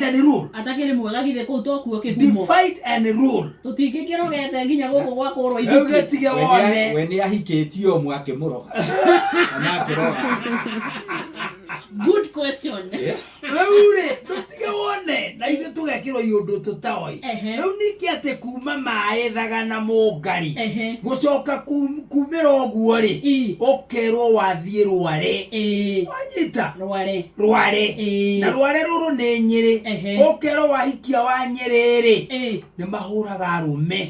Divide and rule. Atakĩrĩ mwega githĩ kũu tokuo kĩhumo. Divide and rule. Tũtingĩkĩrogete nginya gũkũ gwa kũrwo Rĩu ibuku. gĩtige We nĩ- wone. we nĩ ahikĩtio ũmwe akĩmũroga kana akĩroga. Good question. Rĩu rĩ, ndũtige wone na ithuĩ tũgekĩrwo iũndũ tũtoĩ. Rĩu ningĩ atĩ kuma maĩ thagana mũngari gũcoka kumĩra ũguo rĩ, ũkerwo wathiĩ Rware. Wanyita? Rware. Rware. Na Rware rũrũ nĩ Nyĩrĩ. Ũkerwo wahikia wa Nyĩrĩ rĩ, nĩ mahũraga arũme.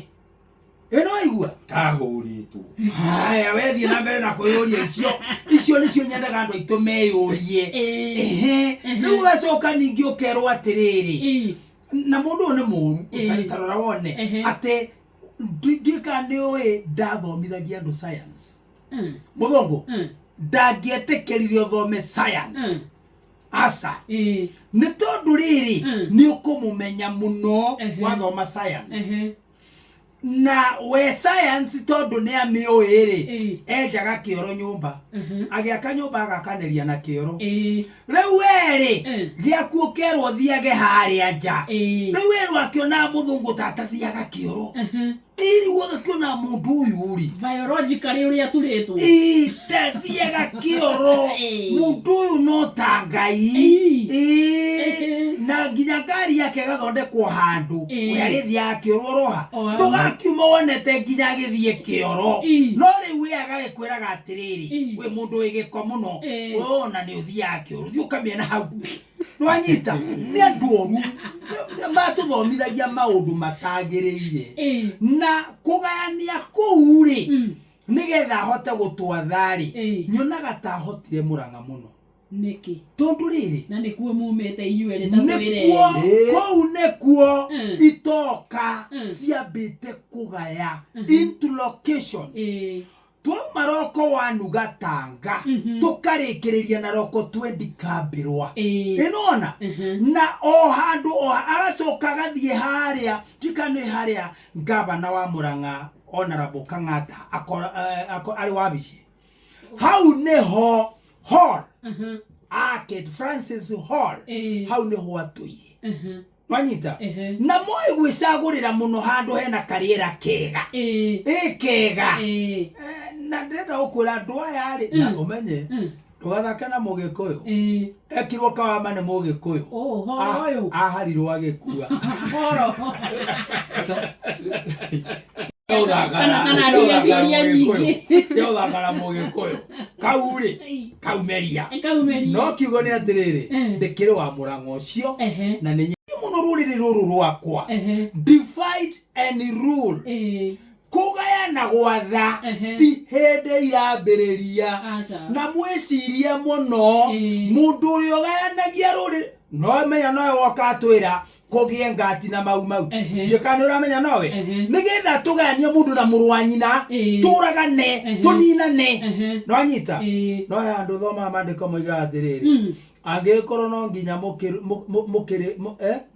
Ĩno waigua? Ndahũrĩtwo. Haya, wethiĩ na mbere na kwĩyũria icio. Icio nĩcio nyendaga andũ aitũ meyũrie. Ehe. Rĩu ũgacoka ningĩ ũkerwo atĩrĩrĩ, na mũndũ ũyũ nĩ mũru, ta rora wone, atĩ ndiũĩ kana nĩ ũĩ ndathomithagia andũ science. Mũthũngũ, ndangĩetĩkĩrire ũthome science. Aca. Nĩ tondũ rĩrĩ, nĩ ũkũmũmenya mũno wathoma science. Na we science tondũ nĩ amĩũĩ rĩ, enjaga kĩoro nyũmba. Agĩaka nyũmba agakanĩria na kĩoro. Rĩu we rĩ, gĩaku ũkerwo ũthiage harĩa nja. Rĩu werwo akĩonaga mũthũngũ ta atathiaga kĩoro. Ĩĩ rĩu agakĩona mũndũ ũyũ rĩ. Biologically ũrĩa aturĩtwo. Ĩĩ ndathiaga kĩoro. Mũndũ ũyũ no ta Ngai. Ĩĩ. Na nginya ngari yake ĩgathondekwo handũ. We arĩthiaga kĩoro oroha. Ndũgakiuma wonete nginya agĩthiĩ kĩoro. No rĩu we agagĩkwĩraga atĩrĩrĩ, wĩ mũndũ wĩ gĩko mũno. We ona nĩ ũthiaga kĩoro. Thiĩ ũkamĩena hau. Nĩwanyita? Nĩ andũ oru. Matũthomithagia maũndũ matagĩrĩire. Na kũgayania kũu rĩ, nĩgetha ahote gũtwatha rĩ, nyonaga ta ahotire Mũrang'a mũno. Nĩkĩ? Tondũ rĩrĩ, Na nĩkuo mumĩte inyuĩ erĩ ta twĩre. Nĩkuo, kũu nĩkuo itoka ciambĩte kũgaya into locations. Twauma roko wa Nugatanga, tũkarĩkĩrĩria na roko twendi Kambĩrwa. Ĩnona? Na o handũ o agacoka agathiĩ harĩa, ndiũĩ kana nĩ harĩa ngavana wa Murang'a Honorable Kang'ata arĩ wabici. Hau nĩho hall akĩte Francis Hall, hau nĩho atũire. Wanyita? Na moĩ gwĩcagũrĩra mũno handũ hena karĩera kega. Ĩ kega. Na ndĩrenda gũkwĩra andũ aya rĩ, na ũmenye, ndũgathake na Mũgĩkũyũ. Ekirwo kawama nĩ Mũgĩkũyũ. Oh, horo ũyũ. Aharirwo agĩkua. Horo. Kana kana ndige ciũria nyingĩ. Tiga na Mũgĩkũyũ. Kau rĩ, kaumeria. Kaumeria. No kiugo nĩ atĩrĩrĩ, ndĩkĩrĩ wa Mũrang'a ũcio, na nĩ nyendete mũno rũrĩrĩ rũrũ rwakwa. Divide and rule. Kũgaya na gwatha ti hĩndĩ irambĩrĩria. Na mwĩcirie mũno, mũndũ ũrĩa ũgayanagia rũrĩrĩ, no menya nowe woka atwĩra kũgĩe ngati na mau mau. Ndiũĩ kana nĩ ũramenya nowe. Nĩgetha tũgayanie mũndũ na mũrũ wa nyina, tũragane, tũninane. Nĩwanyita? No he handũ thomaga maandĩko moigaga atĩrĩrĩ, angĩgĩkorwo no nginya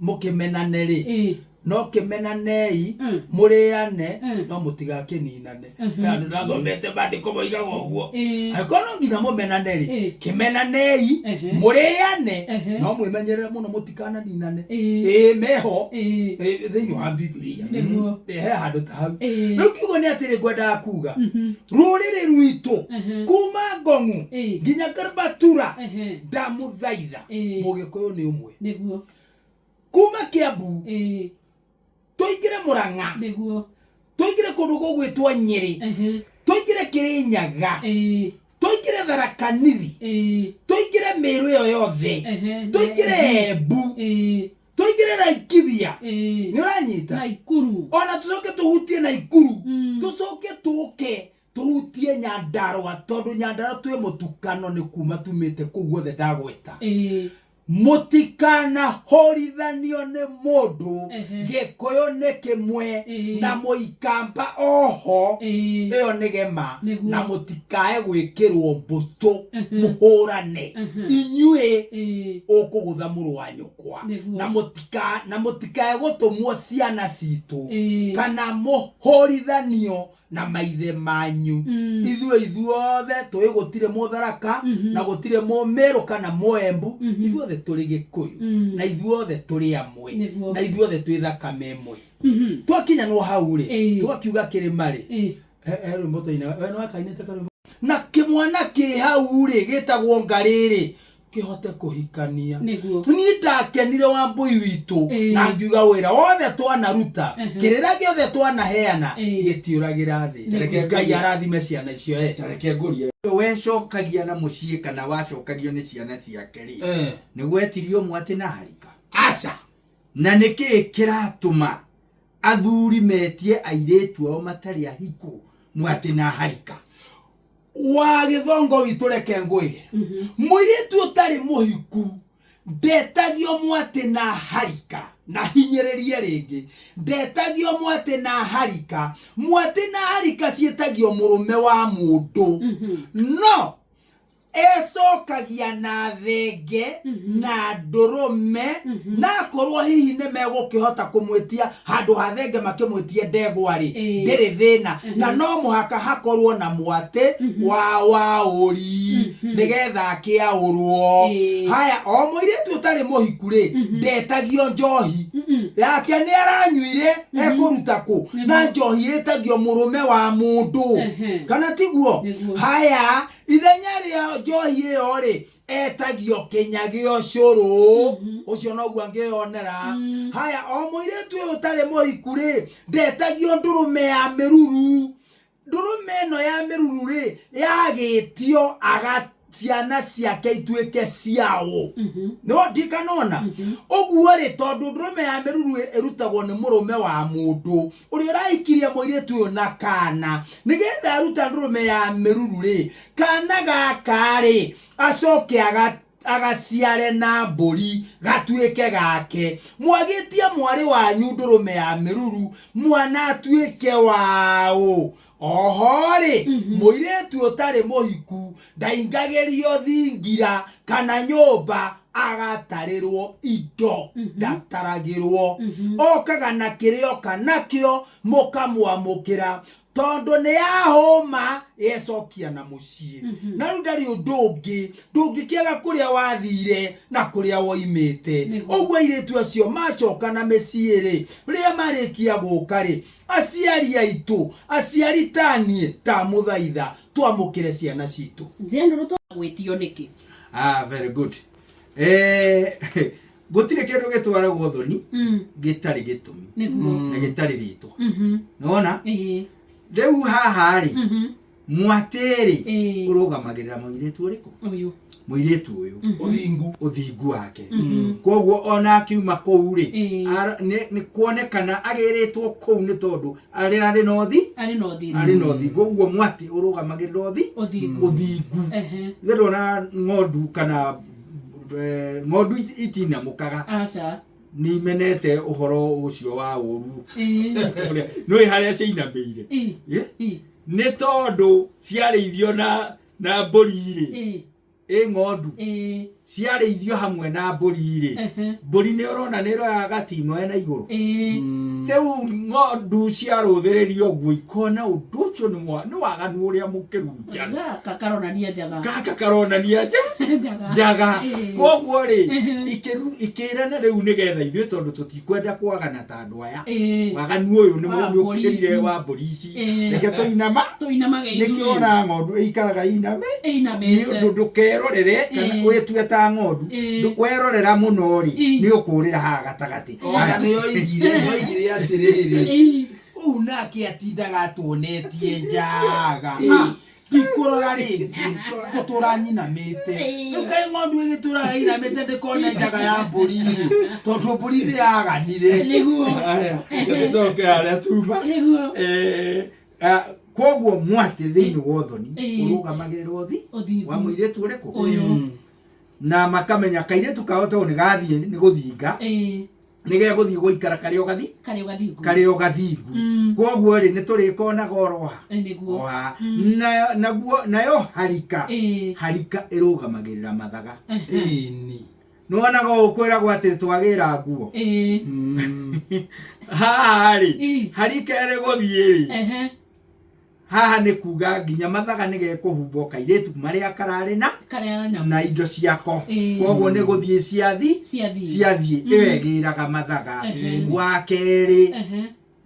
mũkĩmenane rĩ, no kĩmenanei, mũrĩane, no mũtigakĩninane. He handũ ndathomete maandĩko moigaga ũguo. Angĩkorwo no nginya mũmenane rĩ, kĩmenanei, mũrĩane, no mwĩmenyerere mũno mũtikananinane. Ĩĩ meho, thĩinĩ wa Bibilia. He handũ ta hau. Rĩu kiugo nĩ atĩrĩ ngwendaga kuga, rũrĩrĩ rwitũ kuma Ngong'u nginya Garbatura, ndamũthaitha, Mũgĩkũyũ nĩ ũmwe. Kuma Kiambu tũingĩre Mũrang'a, tũingĩre kũndũ gũgwĩtwo Nyĩrĩ, tũingĩre Kĩrĩnyaga, tũingĩre Tharaka Nithi, tũingĩre Mĩrũ ĩyo yothe, tũingĩre Embu, tũingĩre Laikipia. Nĩ ũranyita? Naikuru. Ona tũcoke tũhutie Naikuru, tũcoke tũke tũhutie Nyandarua, tondũ Nyandarua twĩ mũtukano nĩ kuma tumĩte kũu guothe ndagweta. Mũtikanahũrithanio nĩ mũndũ, Gĩkũyũ nĩ kĩmwe na Mũikamba oho, ĩyo nĩ gema, na mũtikae gwĩkĩrwo mbũtũ mũhũrane inyuĩ ũkũgũtha mũrũ wa nyũkwa, na mũtikae gũtũmwo ciana citũ kana mũhũrithanio. Na maithe manyu. Ithuĩ ithuothe tũĩ gũtirĩ Mũtharaka na gũtirĩ Mũmĩrũ kana Mũembu, ithuothe tũrĩ Gĩkũyũ na ithuothe tũrĩ amwe na ithuothe twĩ thakame ĩmwe. Twakinyanwo hau rĩ, tũgakiuga kĩrĩma rĩ, he rwĩmbo twainaga, we nĩwakainĩte karwĩmbo na kĩmwana kĩ hau rĩ, gĩtagwo ngarĩ rĩ, kĩhote kũhikania. Niĩ ndakenire Wambũi witũ na ngiuga wĩra wothe twanaruta, kĩrĩra gĩothe twanaheana, gĩtiũragĩra thĩ. Ngai arathime ciana icio. Ta reke ngũrie, wecokagia na mũciĩ kana wacokagio nĩ ciana ciake rĩ, nĩ gwetirio mwatĩ na harika? Aca. Na nĩkĩĩ kĩratũma athuri metie airĩtu ao matarĩ ahiku mwatĩ na harika? Wa gĩthongo witũ, reke ngwĩre, mũirĩtu ũtarĩ mũhiku ndetagio mwatĩ na harika. Na hinyĩrĩrie rĩngĩ, ndetagio mwatĩ na harika. Mwatĩ na harika ciĩtagio mũrũme wa mũndũ, no ecokagia na thenge na ndũrũme, na akorwo hihi nĩ megũkĩhota kũmwĩtia handũ ha thenge makĩmwĩtie ndegwa rĩ, ndĩrĩ thĩna. Na no mũhaka hakorwo na mwatĩ wa waũri nĩgetha akĩaũrwo. Haya, o mũirĩtu ũtarĩ mũhiku rĩ, ndetagio njohi yake. Nĩ aranyuire, ekũruta kũ? Na njohi ĩtagio mũrũme wa mũndũ, kana tiguo? Nĩguo. Haya, ithenya rĩa njohi ĩyo rĩ, etagio kĩnya gĩa ũcũrũ ũcio noguo angĩyonera. Haya, o mũirĩtu ũyũ ũtarĩ mũhiku rĩ, ndetagio ndũrũme ya mĩruru. Ndũrũme ĩno ya mĩruru rĩ, yagĩtio aga ciana ciake ituĩke ciao, no ndikanona ũguo rĩ, tondũ ndũrũme ya mĩruru ĩrutagwo nĩ mũrũme wa mũndũ ũrĩa ũrahikirie mũirĩtu ũyũ na kana, nĩgetha aruta ndũrũme ya mĩruru rĩ, kana gaka rĩ, acoke agaciare na mbũri gatuĩke gake. Mwagĩtie mwarĩ wanyu ndũrũme ya mĩruru, mwana atuĩke waũ. Oho rĩ, mũirĩtu ũtarĩ mũhiku ndaingagĩrio thingira kana nyũmba agatarĩrwo indo, ndataragĩrwo. Okaga na kĩrĩa oka nakĩo, mũkamwamũkĩra, tondũ nĩ yahũma yecokia na mũciĩ. Na rĩu ndarĩ ũndũ ũngĩ, ndũngĩkĩaga kũrĩa wathire na kũrĩa woimĩte. Ũguo airĩtu acio macoka na mĩciĩ rĩ, rĩrĩa marĩkia gũka rĩ, aciari aitũ, aciari taniĩ, ndamũthaitha twamũkĩre ciana citũ. General, gwĩtio nĩkĩ? Ah, very good. Gũtirĩ kĩndũ gĩtwaragwo thoni gĩtarĩ gĩtũmi na gĩtarĩ rĩtwa. Nĩwona rĩu haha rĩ, mwatĩrĩ ũrũgamagĩrĩra mũirĩtu ũrĩkũ? Ũyũ. Mũirĩtu ũyũ. Ũthingu. Ũthingu wake. Koguo ona akiuma kũu rĩ, nĩ kuonekana agĩrĩtwo kũu nĩ tondũ arĩ na ũthi Arĩ na ũthingu. Arĩ na ũthingu. Ũguo mwatĩ ũrũgamagĩrĩra ũthingu. Ũthingu. Ithe ndona ng'ondu kana ng'ondu itinamũkaga. Aca. Nĩ imenete ũhoro ũcio wa ũru. Nĩũĩ harĩa ciainamĩire? Nĩ tondũ ciarĩithio na mbũri rĩ, ĩ ng'ondu ciarĩithio hamwe na mbũri rĩ, mbũri nĩ ũrona nĩ ĩroyaga gating'oe na igũrũ. Rĩu ng'ondu ciarũthĩrĩrio ũguo ikona ũndũ ũcio nĩ waganu ũrĩa mũkĩru njaga. Gaka karonania njaga. Gaka karonania nja njaga. Njaga. Koguo rĩ, ikĩrana rĩu nĩgetha ithuĩ tondũ tũtikwenda kwagana ta andũ aya, waganu ũyũ nĩ Wa mbũri ũkĩrire ici. Wa mbũri ici, reke tũinama. Tũinamage Nĩkĩo ithuĩ. ona ng'ondu ĩikaraga iname nĩ ĩinamĩte ũndũ ndũkerorere kana wĩtue ta ng'ondu. Werorera mũno rĩ, nĩ ũkũrĩra haha gatagatĩ. Ona Haya. nĩyoigire atĩrĩrĩ, ũu nake atindaga atuonetie njaga. Ah, ndikũrora rĩngĩ, ngũtũra nyinamĩte. Rĩu kaĩ ng'ondu ĩgĩtũraga inamĩte ndĩkone njaga ya mbũri rĩ, tondũ mbũri ndĩyaganire. Haya, tũcoke harĩa tuma. Koguo mwatĩ thĩinĩ wa ũthoni ũrũgamagĩrĩra ũthi Ũthingu. Wa mũirĩtu ũrĩkũ? Ũyũ. Na makamenya kairĩtu kao tondũ nĩ gathiĩ nĩ gũthinga, nĩ gegũthiĩ gũikara karĩ o gathi Karĩ o gathingu. Karĩ o gathingu. Koguo rĩ, nĩ tũrĩkonaga oro ha oha. Naguo nayo harika, harika ĩrũgamagĩrĩra mathaga. Nĩwonaga ũũ kwĩragwo atĩ twagĩra nguo haha rĩ, harika ĩrĩ gũthiĩ rĩ. Haha nĩ kuga nginya mathaga nĩ gekũhumbwo kairĩtu marĩa kararĩ na Karĩa na na indo ciako. Ĩĩ. Koguo nĩ gũthiĩ ciathi ciathiĩ. Ciathiĩ ĩyo ĩgĩraga mathaga. Ehe. Wa kerĩ, Ehe.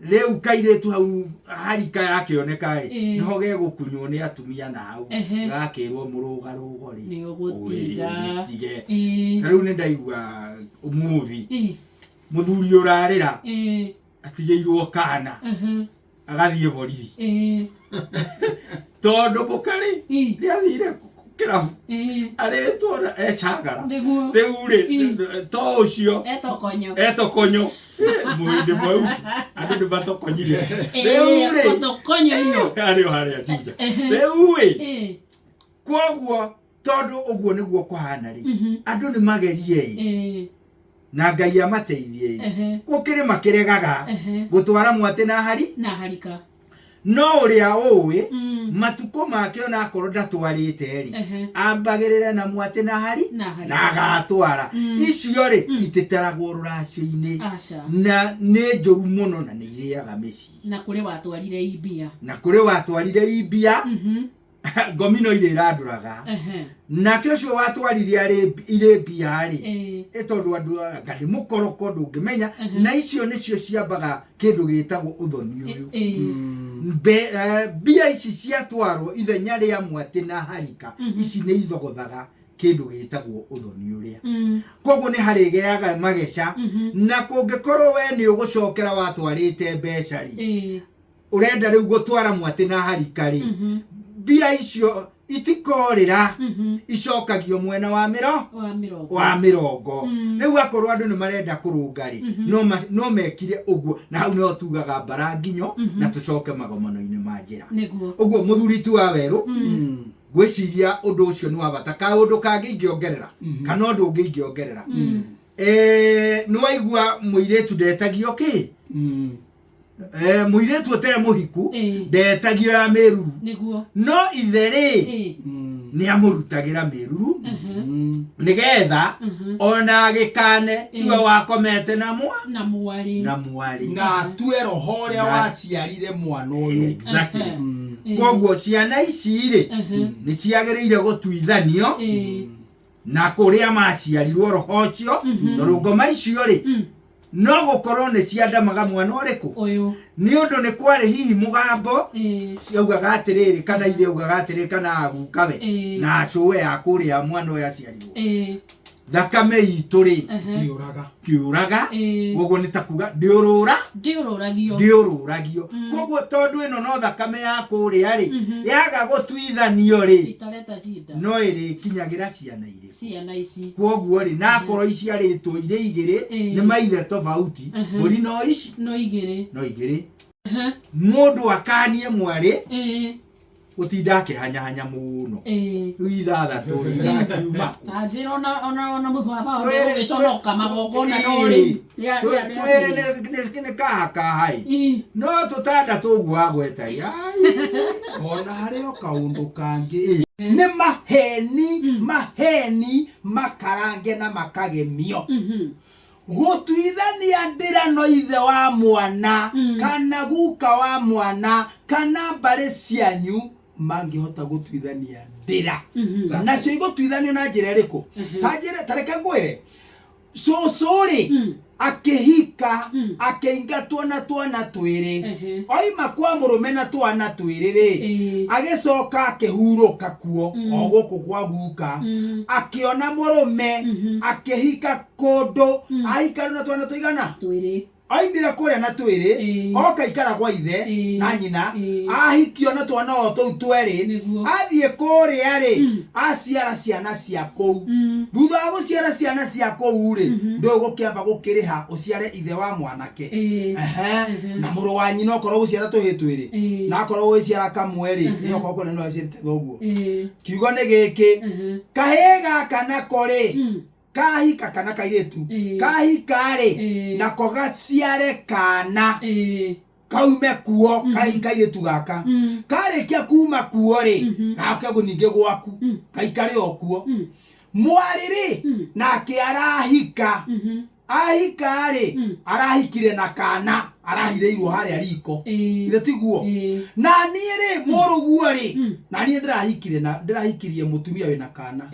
rĩu kairĩtu hau harika yakĩoneka rĩ, Ĩĩ. nĩho gegũkunywo nĩ atumia na hau Ehe. gakĩrwo mũrũgarũgo rĩ Nĩ ũgũtiga. ũgĩtige. Ĩĩ. Ta rĩu nĩ ndaigua ũmũthĩ Ĩĩ. mũthuri ũrarĩra Ĩĩ. atigĩirwo kana Ehe. agathiĩ borithi Ĩĩ. tondũ mũkarĩ Ĩĩ. nĩ athire kĩrabu Ĩĩ. arĩtwo na ecagara. Nĩguo. Rĩu rĩ, Ĩĩ. to ũcio Etokonyo. etokonyo mũhĩndĩ mweuci andũ nĩ matokonyire rĩu rĩ. Kotokonyo ino. Arĩ o harĩa Juja Ehe. rĩu ĩ. Ĩĩ. Koguo tondũ ũguo nĩguo kũhana rĩ, andũ nĩ magerie ĩ, Ĩĩ. na Ngai amateithie ĩ. Ehe. Gũkĩrĩ makĩregaga Ehe. gũtwara mwatĩ na hari Na harika. No ũrĩa ũĩ matukũ make ona akorwo ndatwarĩte rĩ, Ehe. ambagĩrĩre na mwatĩ na hari Na harika. Na agatwara icio rĩ ititaragwo rũracio-inĩ. Aca. Na nĩ njũru mũno na nĩ irĩaga mĩciĩ. Na kũrĩ watwarire imbia. Na kũrĩ watwarire imbia, ngomi no irĩ irandũraga. Ehe. Nake ũcio watwarire arĩ irĩ mbia rĩ, Ĩĩ. ĩ tondũ andũ anga nĩ mũkoroko ndũngĩmenya, na icio nĩcio ciambaga kĩndũ gĩtagwo ũthoni ũyũ. Ĩĩ. Mbia ici ciatwarwo ithenya rĩa mwatĩ na harika, ici nĩ ithogothaga kĩndũ gĩtagwo ũthoni ũrĩa. Koguo nĩ harĩgĩaga mageca, na kũngĩkorwo we nĩ ũgũcokera watwarĩte mbeca rĩ, Ĩĩ. ũrenda rĩu gũtwara mwatĩ na harika rĩ, mbia icio itikorĩra, icokagio mwena wa mĩro Wa mĩrongo. Wa mĩrongo. Rĩu akorwo andũ nĩ marenda kũrũnga rĩ, no mekire ũguo, na hau nĩho tugaga mbara nginyo na tũcoke magomano-inĩ ma njĩra. Nĩguo. Ũguo mũthuri ti wa werũ, ngwĩciria ũndũ ũcio nĩ wa bata. Kaũndũ kangĩ ingĩongerera kana ũndũ ũngĩ ingĩongerera, nĩ waigua mũirĩtu ndetagio kĩ? Mũirĩtu ũtarĩ mũhiku Ĩĩ. ndetagio ya mĩruru. Nĩguo. No ithe rĩ, Ĩĩ. nĩ amũrutagĩra mĩruru nĩgetha ona agĩkane tiwe wakomete na mwa Na mwarĩ. Na mwarĩ. Na atue roho ũrĩa waciarire mwana ũyũ. Exactly. Ehe. Koguo ciana ici rĩ, nĩ ciagĩrĩire gũtuithanio Ĩĩ. na kũrĩa maciarirwo roho ũcio, tondũ ngoma icio rĩ, no gũkorwo nĩ ciandamaga mwana ũrĩkũ Ũyũ. Nĩ ũndũ nĩ kwarĩ hihi mũgambo Ĩĩ. ciaugaga atĩrĩrĩ, kana ithe augaga atĩrĩrĩ, kana agukawe Ĩĩ. na cũwe ya kũrĩa mwana ũyũ aciarirwo, Ĩĩ. thakame itũ rĩ Ehe. Ndiũraga. Kĩũraga. Ĩĩ. Koguo nĩ ta kuga ndĩũrũra Ndĩũrũragio. Ndĩũrũragio. Koguo tondũ ĩno no thakame ya kũrĩa rĩ, yaga gũtuithanio rĩ, Itareta cinda. no ĩrĩkinyagĩra ciana irĩ Ciana ici. Koguo rĩ, na akorwo iciarĩtwo irĩ igĩrĩ Ĩĩ. nĩ maithe tofauti, mbũri no ici No igĩrĩ. No igĩrĩ. Mũndũ akanie mwarĩ Ĩĩ. gũtinda akĩhanyahanya mũno. Ĩĩ. Rĩu ithathatũ rĩ, irakiuma kũ? Ta njĩra ona mũbaba ũgĩconoka magongona no rĩ. Twĩrĩ nĩ kaha kaha ĩ, Ĩĩ. no tũtandatũ ũguo agweta ĩ, ai. Ona harĩ o kaũndũ kangĩ nĩ maheni, maheni makarange na makagemio. Gũtuithania ndĩra no ithe wa mwana kana guka wa mwana kana mbarĩ cianyu mangĩhota gũtuithania ndĩra. Nacio igũtuithanio na njĩra ĩrĩkũ? Ta njĩra, ta reke ngwĩre, cũcũ rĩ, akĩhika, akĩingatwo na twana twĩrĩ. Oima kwa mũrũme na twana twĩrĩ rĩ, agĩcoka akĩhurũka kuo o gũkũ kwa guka, akĩona mũrũme, akĩhika kũndũ, ahika na twana tũigana? Twĩrĩ. Oimire kũrĩa na twĩrĩ, oka ikara gwa ithe na nyina, ahikio na twana o tũu twerĩ. Nĩguo. Athiĩ kũrĩa rĩ, aciara ciana cia kũu. Thutha wa gũciara ciana cia kũu rĩ, ndũĩ gũkĩamba gũkĩrĩha ũciare ithe wa mwanake. Ehe. Na mũrũ wa nyina, okorwo gũciara tũhĩ twĩrĩ, na akorwo gũgĩciara kamwe rĩ, ĩ okorwo kũrĩa nĩ aciarĩte thoguo. Kiugo nĩ gĩkĩ, kahĩĩ gaka nako rĩ, kahika kana kairĩtu, kahika rĩ, nako gaciare kana, kaume kuo, kairĩtu gaka karĩkia kuma kuo rĩ, gake ningĩ gwaku kaikare o kuo. Mwarĩ rĩ, nake arahika. Ahika rĩ, arahikire na kana arahirĩirwo harĩa riko. Ithe tiguo? Na niĩ rĩ, mũrũguo rĩ, na niĩ ndĩrahikire na ndĩrahikirie mũtumia wĩna kana.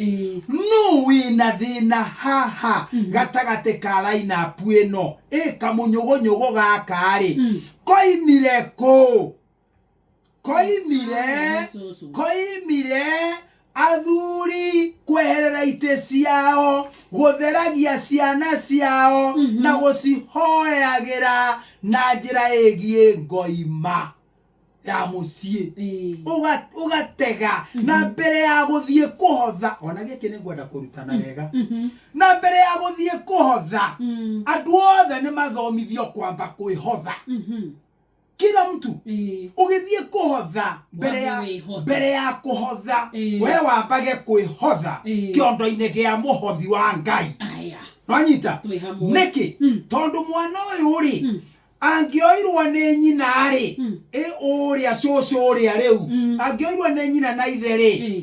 Nũ wĩna thĩna haha gatagatĩ ka lineup ĩno? Ĩ kamũnyũgũnyũgũ gaka rĩ, koimire kũ? Koimire Cũcũ. Koimire athuri kweherera itĩ ciao, gũtheragia ciana ciao na gũcihoyagĩra na njĩra ĩgiĩ ngoima ya mũciĩ. Ũgatega na mbere ya gũthiĩ kũhotha, ona gĩkĩ nĩ ngwenda kũrutana wega, na mbere ya gũthiĩ kũhotha, andũ othe nĩ mathomithio kwamba kwĩhotha. Kila mtu ũgĩthiĩ kũhotha, mbere ya Wambe wĩhothe. Mbere ya kũhotha, we wambage kwĩhotha kĩondo-inĩ gĩa mũhothi wa Ngai. Aya. Nwanyita? Twĩ hamwe. Nĩkĩ? Tondũ mwana ũyũ rĩ, angĩoirwo nĩ nyina rĩ, ĩ ũrĩa cũcũ ũrĩa rĩu angĩoirwo nĩ nyina na ithe rĩ,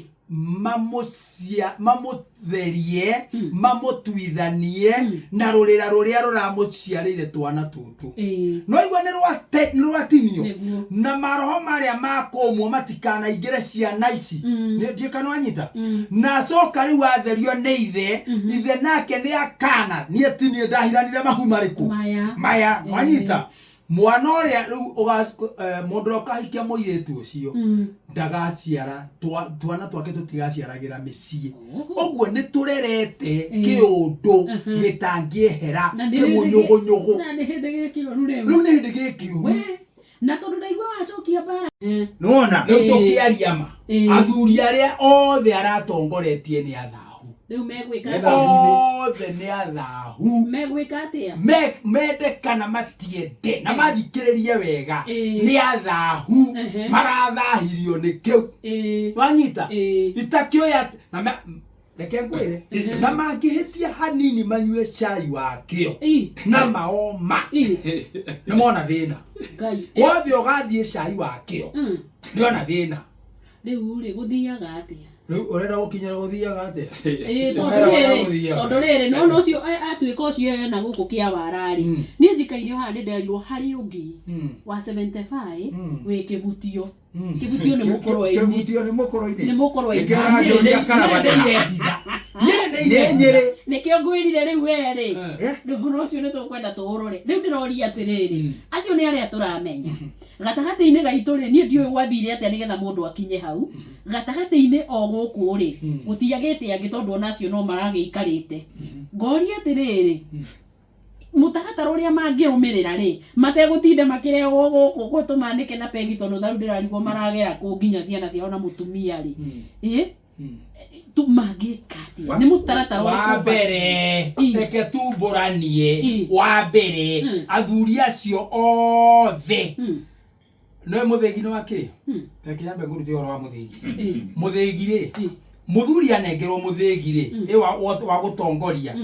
mamũtherie, mamũtuithanie na rũrĩra rũrĩa rũramũciarĩire twana tũtũ. No igua nĩ rwatinio. Nĩguo. Na maroho marĩa makũmwo matikanaingĩre ciana ici. Nĩ ndiĩ kana wanyita. Na acoka rĩu atherio nĩ ithe, ithe nake nĩ akana niĩ ti niĩ ndahiranire mahu marĩkũ Maya. maya. Wanyita? Mwana ũrĩa rĩu mũndũ ũrĩa ũkahikia mũirĩtu ũcio ndagaciara twana twake tũtigaciaragĩra mĩciĩ. Ũguo nĩ tũrerete kĩũndũ gĩtangĩehera. Na nĩ hĩndĩ Kĩmũnyũgũnyũgũ. Na nĩ hĩndĩ gĩkĩũru rĩu. Rĩu nĩ hĩndĩ gĩkĩũru. We, na tondũ ndaigua wacokia mbara. Nĩwona? Rĩu tũkĩaria ma, athuri arĩa othe aratongoretie nĩ athahu. Rĩu megwĩka Nĩ atĩa? athahu. Othe nĩ athahu. Megwĩka atĩa? Mende kana matiende, na mathikĩrĩrie wega, nĩ athahu. Marathahirio nĩ kĩu. Wanyita? Itakĩoya na reke ngwĩre, na mangĩhĩtia hanini manyue cai wakĩo na maoma, nĩ mona thĩna. Ngai. Wothe ũgathiĩ cai wakĩo, nĩona thĩna. Rĩu rĩ, gũthiaga atĩa? Rĩu ũrenda gũkinyĩra gũthiaga atĩa? Ĩĩ, tondũ Ũhera ũrĩa rĩrĩ, gũthiaga. Tondũ rĩrĩ, nĩwona ũcio atuĩka ũcio ena gũkũ kĩawara rĩ, niĩ njikaire o haha nĩ nderirwo harĩ ũngĩ wa 75 wĩ kĩbutio. Kĩbutio nĩ mũkũrwe-inĩ. Kĩbutio nĩ mũkũrwe-inĩ. Nĩ mũkũrwe-inĩ. Nĩkĩo ũranjũria karaba Nyĩrĩ nĩ ha. nĩ irehitha. Nyĩrĩ nĩ Nĩ irehitha. Nyĩrĩ. Nĩkĩo ngwĩrire rĩu we rĩ, Eh? ũhoro ũcio nĩ tũkwenda tũũrore. Rĩu ndĩroria atĩrĩrĩ, acio nĩ arĩa tũramenya gatagatĩ-inĩ gaitũ rĩ, niĩ ndiũĩ gwathire atĩa nĩgetha mũndũ akinye hau gatagatĩ-inĩ o gũkũ rĩ, gũtiagĩte angĩ, tondũ ona acio no maragĩikarĩte. Ngoria atĩrĩrĩ, mũtaratara ũrĩa mangĩrũmĩrĩra rĩ, mategũtinda makĩrehwo gũkũ gũtũmanĩke na pegi, tondũ tarĩu ndĩrarigwo maragera kũ nginya ciana ciao na mũtumia rĩ, ĩ tu mangĩka atĩa? Nĩ mũtaratara Wa ũrĩkũ ũbatiĩ? mbere, reke tumbũranie. Wa mbere, athuri acio othe, nĩ mũthĩgi nĩ wa kĩ? Reke nyambe ngũrute ũhoro wa mũthĩgi. Mũthĩgi rĩ, mũthuri anengerwo mũthĩgi rĩ, ĩ wa gũtongoria,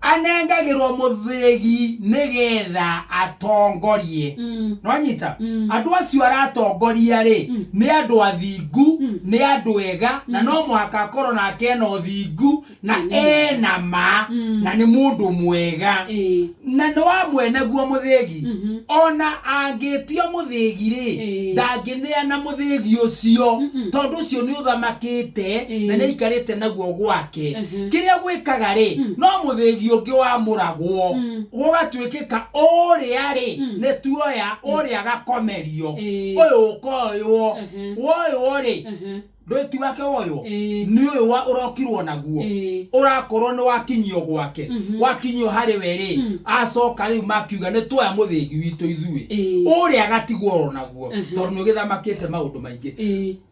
anengagĩrwo mũthĩgi nĩgetha atongorie. Nwanyita? Andũ acio aratongoria rĩ, nĩ andũ athingu, nĩ andũ ega, na no mũhaka akorwo nake ena ũthingu na ena ma na nĩ mũndũ mwega na nĩ wa mwene guo mũthĩgi. Ona angĩtio mũthĩgi rĩ, ndangĩneana mũthĩgi ũcio, tondũ ũcio nĩ ũthamakĩte na nĩ aikarĩte naguo gwake. Kĩrĩa gwĩkaga rĩ, no mũthĩgi ũngĩ wamũragwo, gũgatuĩkĩka ũrĩa rĩ, nĩ tuoya ũrĩa agakomerio, ũyũ ũkoywo. Woywo rĩ, ndũĩ ti wake woywo, nĩ ũyũ wa ũrokirwo naguo, ũrakorwo nĩ wakinyio gwake, wakinyio harĩ we rĩ, acoka rĩu makiuga nĩ tuoya mũthĩgi witũ ithuĩ. Ũrĩa agatigwo oro naguo, tondũ nĩ ũgĩthamakĩte maũndũ maingĩ.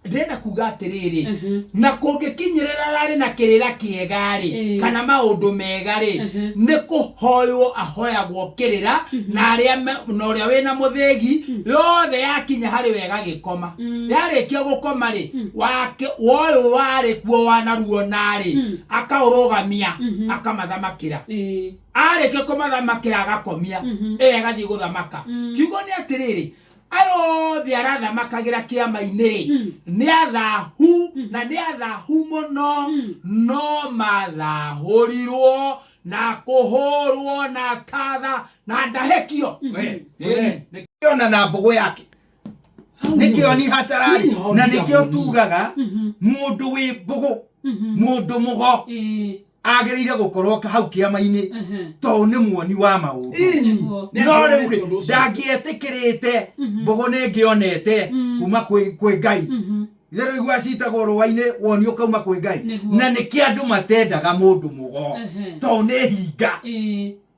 Ndĩrenda kuga atĩrĩrĩ, na kũngĩkinyĩrĩra rarĩ na kĩrĩra kĩega rĩ, kana maũndũ mega rĩ, nĩ kũhoywo ahoyagwo kĩrĩra na arĩa na ũrĩa wĩna mũthĩgi yothe yakinya harĩ we ĩgagĩkoma. Yarĩkia gũkoma rĩ, wake woyũ warĩ kuo wanaruona rĩ, akaũrũgamia, akamathamakĩra. Arĩkia kũmathamakĩra, agakomia ĩyo, agathiĩ gũthamaka. Kiugo nĩ atĩrĩrĩ, aya othe arathamakagĩra kĩama-inĩ rĩ, nĩ athahu, na nĩ athahu mũno, no mathahũrirwo. Na kũhũrwo na tatha na ndahĩkio. We, We, nĩkĩona na mbũgũ yake nĩkĩo ni hatarari Niĩ na nĩho nĩkĩo nginya tugaga mũndũ wĩ mbũgũ mũndũ mũgo agĩrĩire gũkorwo hau kĩama-inĩ tondũ nĩ muoni wa maũndũ. Ini. Nĩguo. No rĩu Nĩ ũndũ rĩ ũcio. ndangĩetĩkĩrĩte mbũgũ nĩ ngĩonete kuma kwĩ kwĩ Ngai itherũ igua citagwo rũa-inĩ woni ũkauma kwĩ Ngai. Nĩguo. Na nĩkĩ andũ matendaga mũndũ mũgo tondũ nĩ hinga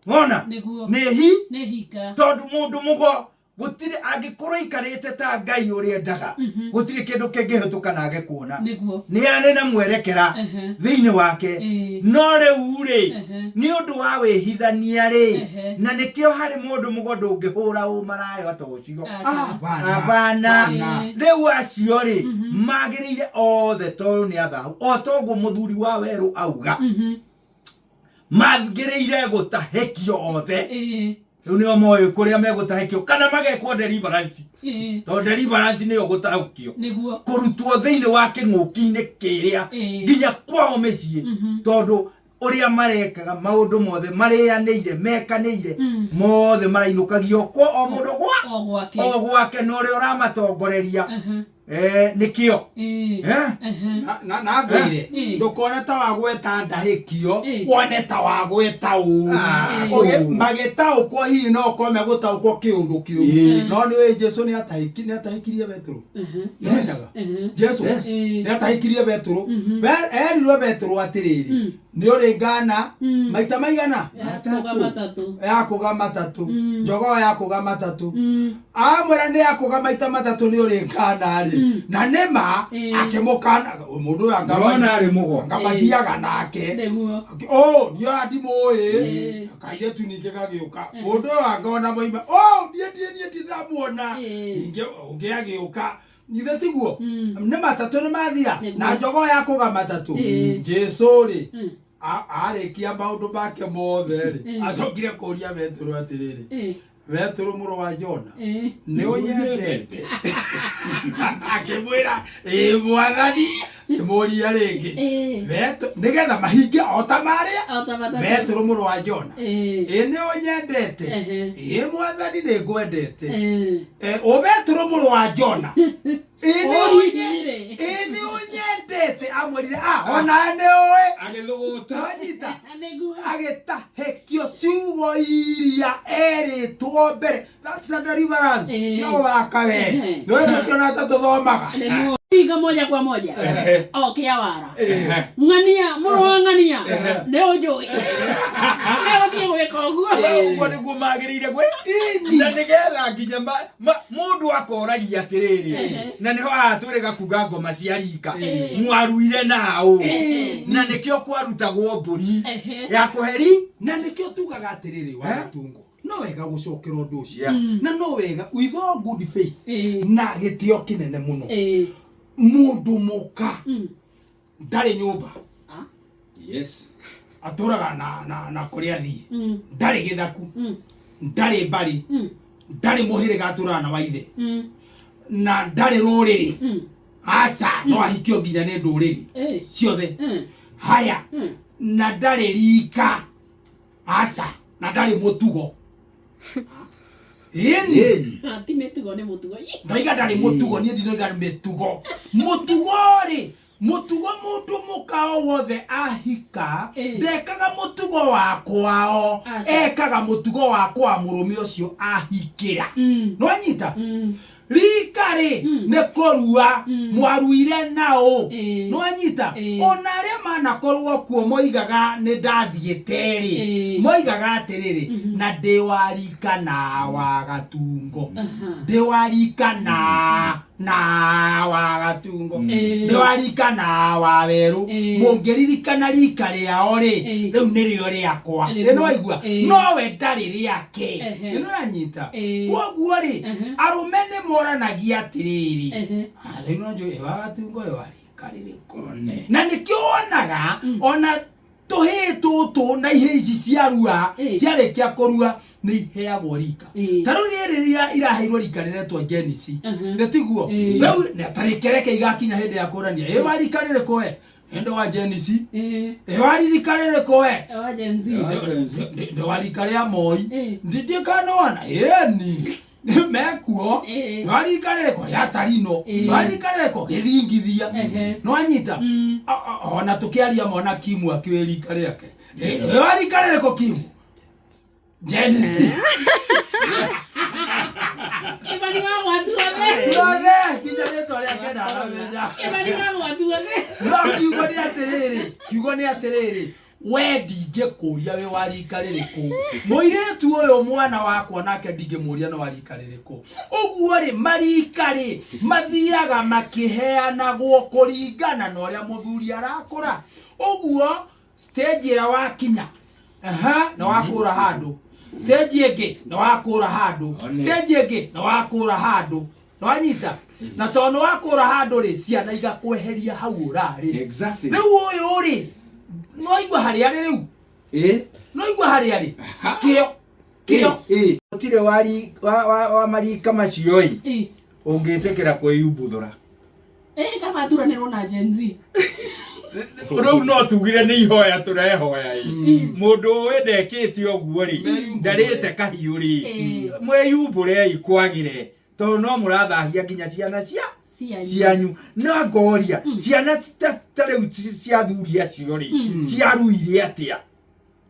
wona Nĩguo. nĩ hi Nĩ hinga. Tondũ mũndũ mũgo gũtirĩ angĩkorwo aikarĩte ta Ngai ũrĩa endaga, gũtirĩ kĩndũ kĩngĩhĩtũka na age kuona. Nĩguo. Nĩ arĩ na mwerekera thĩinĩ wake. No rĩu rĩ, nĩ ũndũ wa wĩhithania rĩ, na nĩkĩo harĩ mũndũ mũgo ndũngĩhũra ũmaraya ta ũcio. Aca. Hapana. Abana. Hapana. Rĩu acio rĩ, magĩrĩire othe tondũ nĩ athahu o toguo mũthuri wa werũ auga, magĩrĩire gũtahĩkio othe. Rĩu nĩo moĩ kũrĩa megũtahĩkio kana magekwo deliverance, tondũ deliverance nĩyo gũtahũkio, Nĩguo. Kũrutwo thĩinĩ wa kĩng'ũki-inĩ kĩrĩa nginya kwao mĩciĩ, tondũ ũrĩa marekaga maũndũ mothe marĩanĩire mekanĩire mothe marainũkagio kwa o mũndũ gwa O gwake. O gwake na ũrĩa ũramatongoreria. Nĩkĩo. Eh? Na ngwĩre, ndũkone ta wagweta ndahĩkio, wone ta wagweta ũru. Ah, Ũgĩ- magĩtaũkwo hihi no ũkorwo megũtaũkwo kĩũndũ kĩũru, no nĩ ũĩ Jesu nĩ atahĩkirie Betũrũ. Nĩmenyaga Jesu Yes. Nĩ atahĩkirie Betũrũ. Erirwo Betũrũ atĩrĩrĩ, nĩ ũrĩ ngana maita maigana? Yakũga matatũ. Yakũga matatũ, njogoo yakũga matatũ. Amwĩra nĩ yakũga maita matatũ nĩ ũrĩ ngana rĩ, na nĩ ma akĩmũkana mũndũ ũyũ anga Ndĩrona arĩ mũgo. Anga mathiaga nake. Nĩguo. Ũ niĩ ona ndimũĩ. Kairĩtu ningĩ gagĩũka, mũndũ ũyũ anga ona moima ũ niĩ ndiĩ niĩ ndindamuona. Ningĩ ũngĩ agĩũka, ithe tiguo nĩ matatũ nĩ mathira. Nĩguo. Na njogoo yakũga matatũ. Jesu rĩ, arĩkia maũndũ make mothe rĩ, acokire kũria Betũrũ atĩrĩrĩ, "Betũrũ mũrũ wa Jona, nĩ ũnyendete?" Akĩmwĩra, "Ĩ Mwathani." Akĩmũria rĩngĩ, nĩgetha mahinge o ta marĩa, O ta matatũ. "Betũrũ mũrũ wa Jona, ĩ nĩ ũnyendete?" "Ĩ Mwathani, nĩ ngwendete." "Ũ Betũrũ mũrũ wa Jona, ĩ nĩ Ũhinyire. ĩ nĩ ũnyendete?" Amwĩrire, "Ah, ona nĩ ũĩ." Agĩthũgũta. Wanyita? Nĩguo. Agĩtahĩkio ciugo iria erĩtwo mbere. That's a deliverance. Kĩo waka we. Nĩwe tũtiona ta tũthomaga. Nĩguo. Hinga moja kwa moja. O kĩa wara. Ng'ania, mũrũ wa ng'ania. Nĩ ũnjũĩ. Nĩ ũbatiĩ gwĩka ũguo. Ũguo nĩguo magĩrĩire gwĩ na nĩgetha nginya mũndũ akoragia atĩrĩrĩ, na nĩho haha twĩrĩga kuga ngoma cia rika mwaruire nao, na nĩkĩo kwarutagwo mbũri ya kũheri. Na nĩkĩo tugaga atĩrĩrĩ, wa gatungo, no wega gũcokera ũndũ ũcio, na no wega with all good faith na gĩtĩo kĩnene mũno, mũndũ mũka ndarĩ nyũmba. Ah. Atũraga na kũrĩa athiĩ. Ndarĩ gĩthaku, ndarĩ mbarĩ, ndarĩ mũhĩrĩga atũraga na wa ithe, na ndarĩ rũrĩrĩ. Aca, no ahikio nginya nĩ ndũrĩrĩ ciothe. Haya, na ndarĩ rika, aca, na ndarĩ mũtugo. Ĩni. Ah, ti mĩtugo, nĩ mũtugo. Ih. Ndoiga ndarĩ mũtugo, niĩ ndinoiga mĩtugo. Mũtugo rĩ, mũtugo mũndũ mũka o wothe ahika ndekaga mũtugo wa kwao. Aca. Ekaga mũtugo wa kwa mũrũme ũcio ahikĩra. Nĩwanyita? Rika rĩ, nĩ kũrua mwaruire nao. Nĩwanyita? Ona arĩa manakorwo kuo moigaga nĩ ndathiĩte rĩ, moigaga atĩrĩrĩ, na ndĩ wa rika na wa gatungo, ndĩ wa rika na wa gatungo, ndĩ wa rika na wa werũ. Mũngĩririkana rika rĩao rĩ, rĩu nĩrĩo rĩakwa. Nĩguo. Ĩ nĩwaigua? Nowe ndarĩ rĩake. Ĩ nĩũranyita? Koguo rĩ, arũme nĩ moranagia atĩrĩrĩ, "Ah, rĩu no njũĩ wa gatungo ũyũ wa rika rĩrĩkũ?" Na nĩkĩo wonaga ona tũhĩĩ tũtũ na ihĩĩ ici ciarua, ciarĩkia kũrua nĩ iheagwo rika. Ta rĩu rĩrĩ rĩrĩa iraheirwo rika rĩretwo Gen Z. Nĩ tiguo? Rĩu tarĩkereke igakinya hĩndĩ ya kũrania, "Ĩ wa rika rĩrĩkũ we?" Ndĩ wa Gen Z. Ĩĩ. Ĩ wa ririka rĩrĩkũ we? Wa Gen Z. Ndĩ wa rika rĩa Moi. Ĩĩ. Ndindikanoana ĩni mekuo. Ĩĩ. Ndĩ wa rika rĩrĩkũ rĩa Tarino. Ĩĩ. Ndĩ wa rika rĩrĩkũ gĩthingithia. Ehe. Nĩwanyita? Mm. Ona tũkĩaria mona Kimu akĩũĩ rika rĩake. Ĩ, ndĩ wa rika rĩrĩkũ Kimu? Gen Z. Kĩmani wa gwatuothe. Tuothe nginya rĩtwa rĩake ndaramenya. Kĩmani wa gwatuothe. No kiugo nĩ atĩrĩrĩ, kiugo nĩ atĩrĩrĩ, we ndingĩkũria wĩ wa rika rĩrĩkũ. Mũirĩtu ũyũ mwana wakwa nake ndingĩmũria nĩ wa rika rĩrĩkũ. Ũguo rĩ, marika rĩ, mathiaga makĩheanagwo kũringana na ũrĩa mũthuri arakũra. Ũguo stage ĩrĩa wakinya, aha, nĩ wakũra handũ. Stage ĩngĩ nĩ wakũra handũ. One. Stage ĩngĩ nĩ wakũra handũ. Nĩwanyita? Na tondũ nĩ wakũra handũ rĩ, ciana igakweheria hau ũrarĩ. Exactly. Rĩu ũyũ rĩ, nĩwaigua harĩa arĩ rĩu? Ĩ. Nĩwaigua harĩa arĩ? Kĩo. Kĩo. Ĩ. Gũtirĩ wari wa wa wa marika macio ĩ. Ĩĩ. Ũngĩtĩkĩra kwĩyumbuthũra. Ĩĩ kaba aturanĩrwo na Gen Z. Rĩu no tugire nĩ ihoya tũrehoya ĩ. Mũndũ ũĩ ndekĩte ũguo rĩ, ndarĩte kahiũ rĩ, Ĩĩ. mwĩyumbũrei kwagĩre tondũ no mũrathahia nginya ciana cia Cianyu. cianyu. No ngoria ciana ta ta rĩu cia athuri acio rĩ, ciaruire atĩa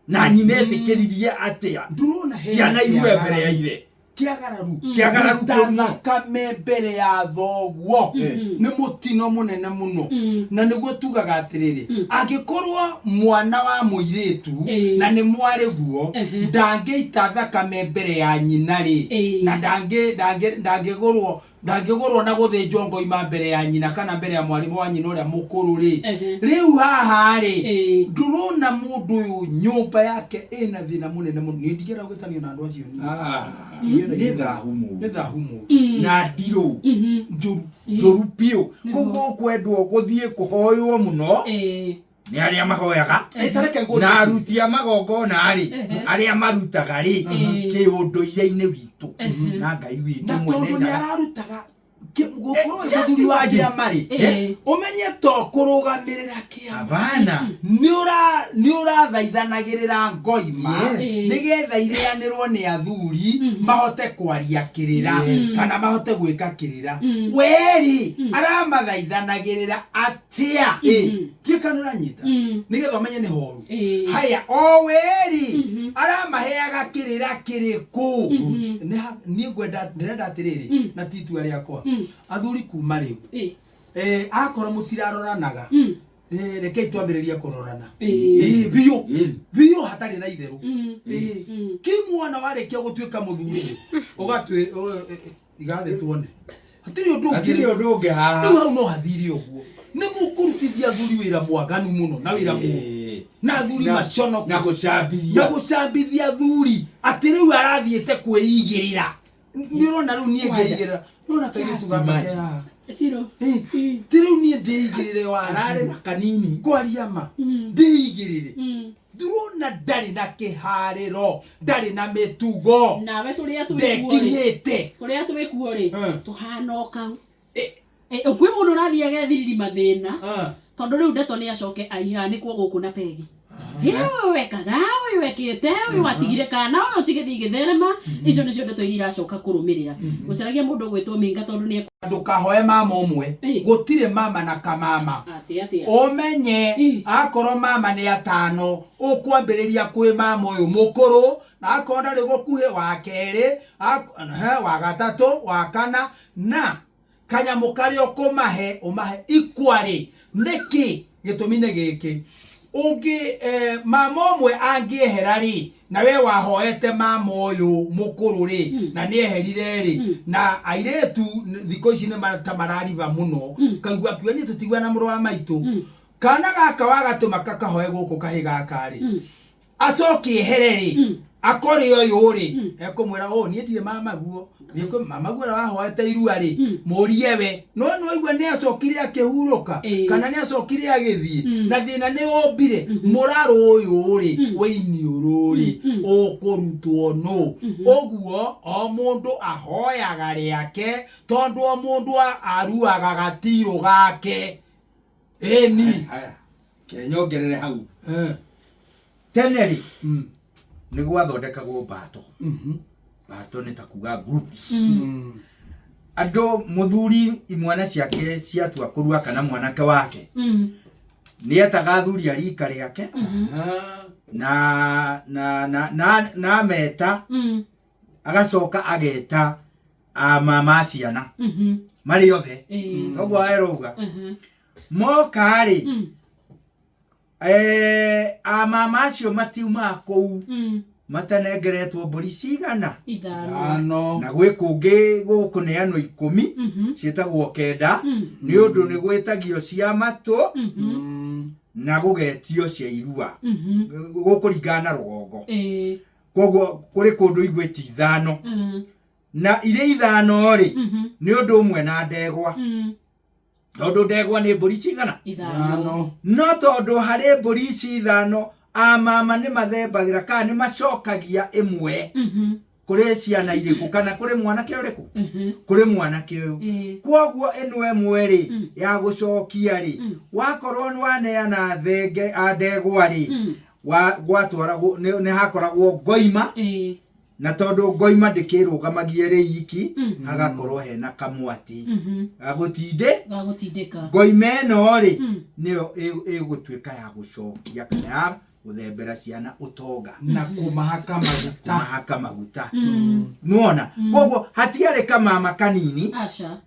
na nyina etĩkĩririe atĩa Ndũrona hena ciana irue kĩagararu. mbere ya ithe? Kĩagararu. Kĩagararu Kũruta kĩu. thakame mbere ya thoguo nĩ mũtino mũnene mũno. Na nĩguo tugaga atĩrĩrĩ, angĩkorwo mwana wa mũirĩtu Ĩĩ. na nĩ mwarĩ guo, Ehe. ndangĩita thakame mbere ya nyina rĩ, Ĩĩ. na ndangĩgũrwo ndangĩgũrwo na gũthĩnjwo ngoima mbere ya nyina kana mbere ya mwarĩ wa nyina ũrĩa mũkũrũ rĩ, Ehe. rĩu haha rĩ, Ĩĩ. ndũrona mũndũ ũyũ nyũmba yake ĩna thĩna mũnene mũno. Niĩ ndingĩenda gwĩtanio na andũ acio niĩ. Nĩ thahu mũru. Nĩ thahu mũru. Na ndirũ. Njũru. Njũru biũ. Koguo ũkwendwo gũthiĩ kũhoywo mũno Ĩĩ. nĩ arĩa mahoyaga. Ĩ, ta reke ngũrie Na kĩũria. aruti a magongona rĩ, Ehe. arĩa marutaga rĩ, Ehe. kĩũndũire-inĩ witũ na Ngai witũ Na mwene tondũ nĩ Nyaga. ararutaga gũkorwo Just mũthuri wa imagine. kĩama rĩ, Ĩĩ. ũmenye to kũrũgamĩrĩra kĩama. Hapana. Nĩ ũrathaithanagĩrĩra ngoima Yes. nĩgetha irĩanĩrwo nĩ athuri mahote kwaria kĩrĩra Yes. kana mahote gwĩka kĩrĩra. Werĩ aramathaithanagĩrĩra atĩa? Ndiũĩ kana ũranyita. Nĩgetha ũmenye nĩ horu. Ĩĩ. Haya, o werĩ aramaheaga kĩrĩra kĩrĩkũ? Niĩ ngwenda, ndĩrenda atĩrĩrĩ, na ti itua rĩakwa. Athuri kuma rĩu. Ĩĩ. Akorwo mũtiraroranaga, rekei twambĩrĩrie kũrorana. Ĩĩ. Ĩĩ, biũ. Ĩĩ. Biũ hatarĩ na itherũ. Ĩĩ. Ĩĩ. Kimwana warĩkia gũtuĩka mũthuri rĩ, ũgatwĩ igathĩ tuone. Hatirĩ ũndũ ũngĩ. Hatirĩ ũndũ ũngĩ haha. Rĩu hau no hathire ũguo. Nĩ mũkũrutithia athuri wĩra mwaganu mũno na wĩra mũũru. Ĩĩ. Na athuri maconoke. Na gũcambithia. Na gũcambithia athuri atĩ rĩu arathiĩte kwĩigĩrĩra. Nĩ ũrona rĩu niĩ ngĩigĩrĩra. Nĩ ũrona kairĩtu gaka ke haha. Ciro. Ĩ, ti rĩu niĩ ndĩigĩrĩre wa Ararĩ na kanini. Kwaria ma. Ndĩigĩrĩre. Ndũrona ndarĩ na kĩharĩro, ndarĩ na mĩtugo. Nawe tũrĩa twĩkuo rĩ. Ndekinyĩte. Kũrĩa twĩkuo rĩ, tũhana o kau. Ĩ. Kwĩ mũndũ ũrathiĩ agethiriri mathĩna. Tondũ rĩu ndeto nĩ acoke aihanĩkwo gũkũ na pegi. Ĩ, ũyũ wekaga, ũyũ wekĩte, ũyũ watigire kana, ũyũ cigĩthiĩ igĩtherema. Icio nĩcio ndeto iria iracoka kũrũmĩrĩra. Gũcaragia mũndũ ũgwĩtwo Minga tondũ nĩ Ndũkahoe mama ũmwe. Ĩ. Gũtirĩ mama na kamama. Atĩa, atĩa? Ũmenye, Ĩ. akorwo mama nĩ atano, ũkwambĩrĩria kwĩ mama ũyũ mũkũrũ, na akorwo ndarĩ gũkuhĩ, wa kerĩ, wa gatatũ, wa kana, na kanyamũ karĩa ũkũmahe, ũmahe ikwarĩ. Nĩkĩ? Gĩtũmi nĩ gĩkĩ. Ũngĩ, mama ũmwe angĩehera rĩ, na we wahoete mama ũyũ mũkũrũ rĩ, na nĩeherire rĩ, na airĩtu thikũ ici nĩ ta marariba mũno, kaigua akiuga niĩ tũtigua na mũrũ wa maitũ. Kana gaka wagatũma kakahoe gũkũ kahĩ gaka rĩ, acoke ehere rĩ, akore ũyũ rĩ, ekũmwĩra, oh, niĩ ndirĩ mamaguo. Niĩ kwĩ mamaguo ũrĩa wahoete irua rĩ, mũrie we. No nĩ waigua nĩ acokire akĩhurũka, kana nĩ acokire agĩthiĩ, na thĩna nĩ wombire, mũrarũ ũyũ rĩ, wa iniũrũ rĩ, ũkũrutwo nũ. Ũguo, o mũndũ ahoyaga rĩake, tondũ o mũndũ aruaga gatirũ gake. Ĩni. Haya. Ke nyongerere hau. Eh. Tene rĩ, Mm. nĩ gwathondekagwo mbato. Mhm. Mbato nĩ ta kuga groups. Mm. Andũ mũthuri imwana ciake ciatua kũrua kana mwanake wake Mm. nĩ etaga athuri a rika rĩake Ah. na na na na na ameta Mm. agacoka ageta a mama a ciana Mhm. marĩ othe Ĩĩ. toguo erauga Mhm. moka rĩ Mm. eh, a mama acio matiumaga kũu Mm. matanengeretwo mbũri cigana Ithano. Ithano. Na gwĩ kũngĩ gũkũneanwo 10 Mhm. ciĩtagwo 9 Mm. nĩ ũndũ nĩ gwĩtagio cia matũ Mhm. Mm. na gũgetio cia irua Mhm. gũkũringana na rũgongo Ĩĩ. koguo kũrĩ kũndũ igwĩti 5 Mm. na irĩ 5 rĩ Mhm. nĩ ũndũ ũmwe na ndegwa Mm. tondũ ndegwa nĩ mbũri cigana Ithano. Ithano. No tondũ harĩ mbũri ici 5 a mama nĩ mathembagĩra kana nĩ macokagia ĩmwe Mhm. kũrĩ ciana irĩkũ kana kũrĩ mwanake ũrĩkũ Mhm. kũrĩ mwanake ũyũ Ĩĩ. kwoguo ĩno ĩmwe rĩ Mm. ya gũcokia rĩ Mm. wakorwo nĩ waneana thenge a ndegwa rĩ Mm. gwatwaragwo nĩ hakoragwo ngoima Ĩĩ. na tondũ ngoima ndĩkĩrũgamagia ĩrĩ iki Mm. hagakorwo hena kamwatĩ Mhm. gagũtindĩ Gagũtindĩka. ngoima ĩno rĩ Mm. nĩyo ĩgũtuĩka ya gũcokia kana ya gũthembera ciana ũtonga Na kũmahaka maguta. kũmahaka maguta Mm. nĩwona koguo hatiarĩ kamama kanini Aca.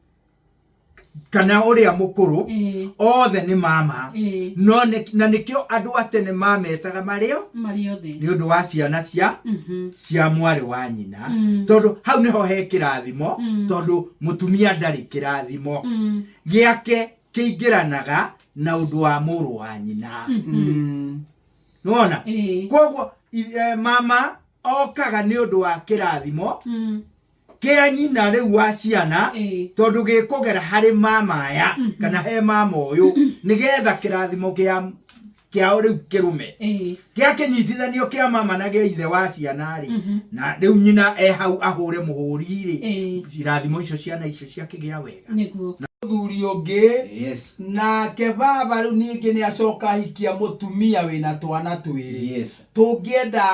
kana ũrĩa mũkũrũ Ĩĩ. othe nĩ mama Ĩĩ. no na nĩkĩo andũ a tene mametaga marĩo Marĩ othe. nĩ ũndũ wa ciana cia Mhm. cia mwarĩ wa nyina Mm. tondũ hau nĩho he kĩrathimo Mm. tondũ mũtumia ndarĩ kĩrathimo Mm. gĩake kĩingĩranaga na ũndũ wa mũrũ wa nyina Mm. nĩwona Ĩĩ. koguo mama okaga nĩ ũndũ wa kĩrathimo Mm. kĩa nyina rĩu wa ciana Ĩĩ. tondũ gĩkũgera harĩ mama aya kana he mama ũyũ nĩgetha kĩrathimo kĩao rĩu kĩrũme Ĩĩ. kĩa kĩnyitithanio kĩa mama na gĩa ithe wa ciana rĩ Mhm. na rĩu nyina e hau ahũre mũhũri rĩ Ĩĩ. irathimo icio ciana icio ciakĩgĩa wega Nĩguo. Mũthuri ũngĩ yes nake baba rĩu ningĩ nĩ acoka ahikia mũtumia wĩna twana twĩrĩ yes tũngĩenda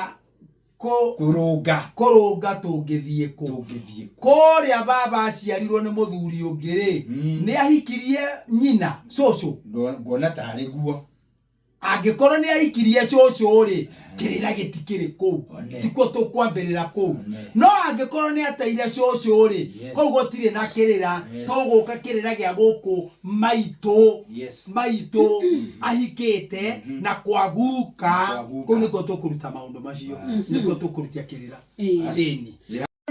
kũrũnga kũrũnga tũngĩthiĩ kũ tũngĩthiĩ kũ kũrĩa baba aciarirwo nĩ mũthuri ũngĩ rĩ Mm. nĩ ahikirie nyina cũcũ nguona tarĩ guo angĩkorwo nĩ ahikirie cũcũ rĩ kĩrĩra gĩtikĩrĩ kũu One. tikuo tũkwambĩrĩra kũu One. no angĩkorwo nĩ ateire cũcũ rĩ Yes. kũu gũtirĩ na kĩrĩra Yes. tũgũka kĩrĩra gĩa gũkũ maitũ yes maitũ ahikĩte na kwa guka Na kwa guka. kũu nĩkuo tũkũruta maũndũ macio nĩkuo tũkũrutia kĩrĩra Ĩĩ. ĩni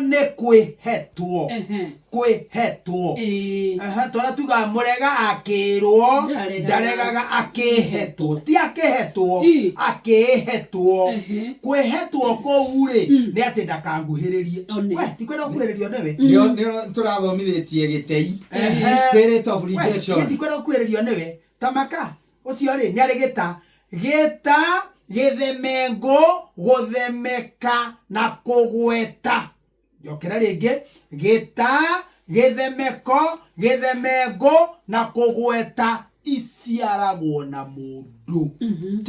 nĩ kwĩhetwo Ehe. kwĩhetwo Ĩĩ. Aha, tũrĩa tugaga mũrega akĩrwo Ndaregaga. ndaregaga akĩhetwo ti akĩhetwo Ĩ. akĩhetwo Ehe. kwĩhetwo kũu rĩ Mm. nĩ atĩ ndakanguhĩrĩrie One. we ndikwenda gũkuhĩrĩrio nĩwe nĩo nĩo tũrathomithĩtie gĩtei Ehe. spirit of We, rejection niĩ ndikwenda gũkuhĩrĩrio nĩwe tamaka ũcio rĩ nĩ arĩ gĩta gĩta gĩthemengũ gũthemeka na kũgweta njokera rĩngĩ gĩta gĩthemeko gĩthemengũ na kũgweta iciaragwo na mũndũ Mhm.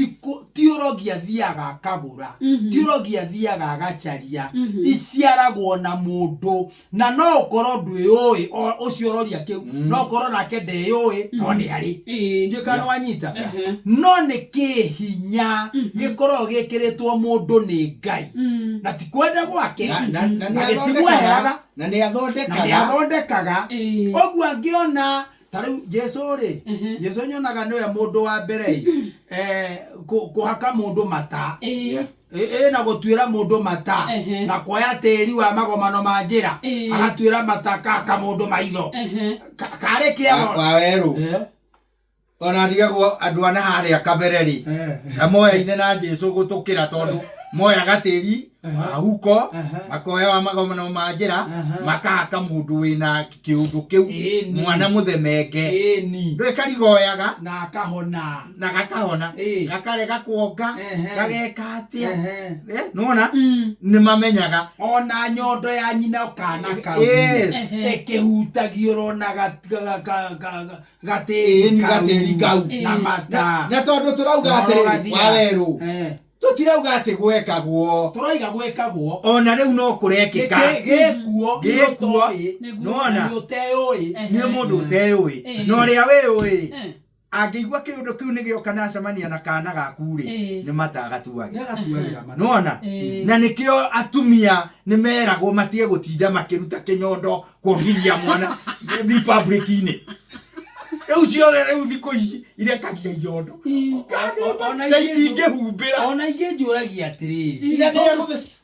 ti ũrogi athiaga akagũra Mhm. ti ũrogi athiaga agacaria Mhm. iciaragwo na mũndũ na no ũkorwo ndwĩũĩ ũcio ũroria kĩu no ũkorwo nake ndeyũĩ no nĩ arĩ Ĩĩ. ndiũĩ kana wanyita Ehe. no nĩ kĩhinya gĩkoragwo gĩkĩrĩtwo mũndũ nĩ Ngai Mm. na ti kwenda gwake Na- na- na na nĩ gĩtimweheraga na nĩ na nĩ athondekaga athondekaga Ĩĩ. ũguo angĩona ta rĩu Jesu rĩ Mhm. Jesu nyonaga nĩwe mũndũ wa mbere ĩ kũhaka mũndũ mata Ĩĩ. ĩ na gũtuĩra mũndũ mata Ehe. na kuoya tĩri wa magomano ma njĩra Ĩĩ. agatuĩra mata kaka mũndũ maitho Ehe. karĩ kĩago wa werũ ona ndigagwo andũ ana harĩa kabere rĩ na moyaine na Jesu gũtũkĩra tondũ Moyaga tĩri Aha. huko, Aha. makoya wa magomano ma njĩra, Aha. makahaka mũndũ wĩna kĩũndũ kĩu, Ĩni. mwana mũthemenge, Ĩni. ndũĩ karigoyaga Na akahona. Na gakahona, Ĩ. gakarega kuonga, Ehe. gageka atĩa. Ehe. Eh, nĩwona nĩ mamenyaga. Ona nyondo ya nyina kana kau Yes. ĩkĩhutagio ũrona gatĩri. Ĩni, gatĩri kau. Na mata. Na tondũ tũrauga atĩrĩrĩ, Gathira. wawerũ, Eh. tũtirauga atĩ gwekagwo. Tũroiga gwĩkagwo. Ona rĩu no kũrekĩka. Gĩkuo. Gĩkuo. Nĩguo. Nĩwona? Nĩ ũteũĩ. Ehe. Nĩ mũndũ ũteũĩ. Na ũrĩa wĩũĩ rĩ, angĩigua kĩũndũ kĩu nĩ gĩoka na acemania na kana gaku rĩ, nĩ matagatuagĩra. Nĩagatuagĩra mata. Nĩwona? Na nĩkĩo atumia nĩ meragwo matige gũtinda makĩruta kĩnyondo kuongithia mwana republic-inĩ. Rĩu ciothe rĩu thikũ ici irekagia iondo Ona na ingĩ- itingĩhumbĩra. Ona ingĩ njũragia atĩrĩrĩ, Na nĩ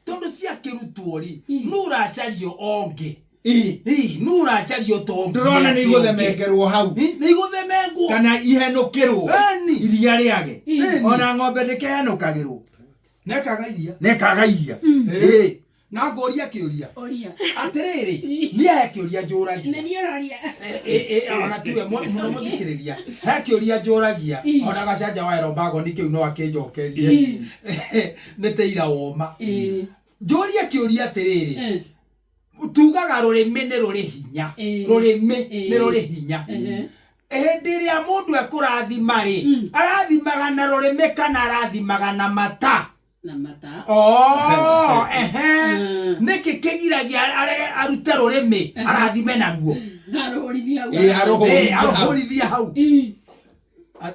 tondũ ciakĩrutwo rĩ, nũ ũracario onge? Ĩ, Ĩ, nũ ũracario tongi? Ndĩrona nĩ igũthemengerwo hau. Nĩ igũthemengwo. Kana ihenũkĩrwo. Ĩni. Iria rĩage. Ĩni. Ona ng'ombe ndĩkehenũkagĩrwo. Nekaga iria. Nekaga iria. Ĩ. Na ngũria kĩũria. Ũria. Atĩrĩrĩ, niĩ he kĩũria njũragia. Nĩ niĩ ũroria. Ĩ, ona tiwe mũno mũthikĩrĩria, he kĩũria njũragia. Ona gacanja wa Erombago-nĩ kĩu no akĩnjokerie, nĩ tĩira woma. Njũrie kĩũria atĩrĩrĩ, tugaga rũrĩmĩ nĩ rũrĩ hinya. Rũrĩmĩ nĩ rũrĩ hinya. Hĩndĩ ĩrĩa mũndũ ekũrathima rĩ, arathimaga na rũrĩmĩ kana arathimaga na mata? Na mata. Oh, ehe. Nĩkĩ kĩgiragia arute rũrĩmĩ arathime naruo? Arũhũrithia hau. Ĩ, arũhũrithia Ĩ, hau. arũhũrithia hau.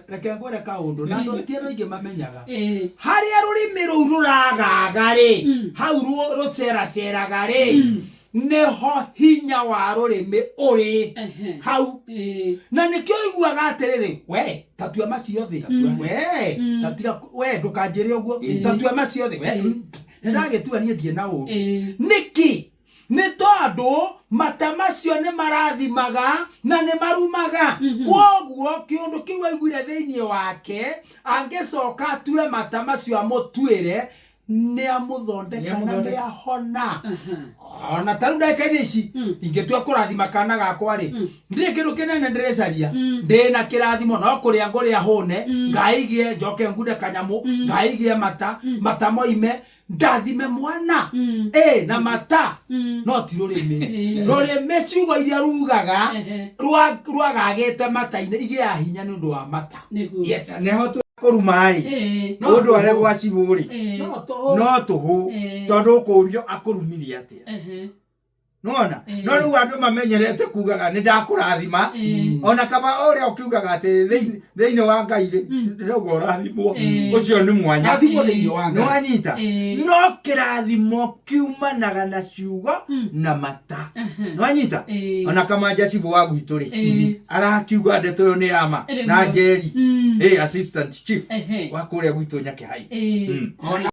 Reke ngwĩre kaũndũ na andũ ti andũ aingĩ mamenyaga. Harĩa rũrĩmĩ rũu rũragaga rĩ, hau rũceraceraga rĩ, nĩho hinya wa rũrĩmĩ ũrĩ. Hau. Na nĩkĩo ũiguaga atĩrĩrĩ, we tatua macio thĩ, we tatiga, we ndũkanjĩre ũguo, tatua macio thĩ we. Nĩndagĩtua niĩ ndirĩ na ũru. Nĩkĩ? Nĩ tondũ mata macio nĩ marathimaga na nĩ marumaga. Kwoguo kĩũndũ kĩu aiguire thĩinĩ wake, angĩcoka atue mata macio amũtuĩre, nĩ amũthondeka na nĩ ahona. Ona ta rĩu ndagĩka-inĩ ici ingĩtua kũrathima kana gakwa rĩ, ndirĩ kĩndũ kĩnene ndĩrecaria, ndĩna kĩrathimo no kũrĩa ngũrĩa hũne, ngaigie njoke ngunde kanyamũ, ngaigie mata, mata moime, ndathime mwana ĩ na mata, no ti rũrĩmĩ. Rũrĩmĩ ciugo iria rugaga rwagagĩte mata-inĩ igĩaga hinya nĩ ũndũ wa mata. Nĩguo. Yes. Nĩho kũruma rĩ, Ĩ. No mũndũ tũhũ. arĩa gwa cibũ rĩ, Ĩ. No tũhũ. No tũhũ. Tondũ ũkũrio akũrumire atĩa? Nĩwona? No rĩu andũ mamenyerete kugaga nĩ ndakũrathima. Ona kaba ũrĩa ũkiugaga atĩ thĩinĩ wa Ngai rĩ, ndĩrauga ũrathimwo. Ũcio nĩ mwanya. Rathimwo thĩinĩ wa Ngai. Nĩwanyita? No kĩrathimo kiumanaga na ciugo na mata. Nĩwanyita? Ona kama cibũ wa gwitũ rĩ, arakiuga ndeto ĩyo nĩ ya ma. Rĩu. Na Njeri, assistant chief wa kũrĩa gwitũ Nyakĩhai. Ĩ. Ona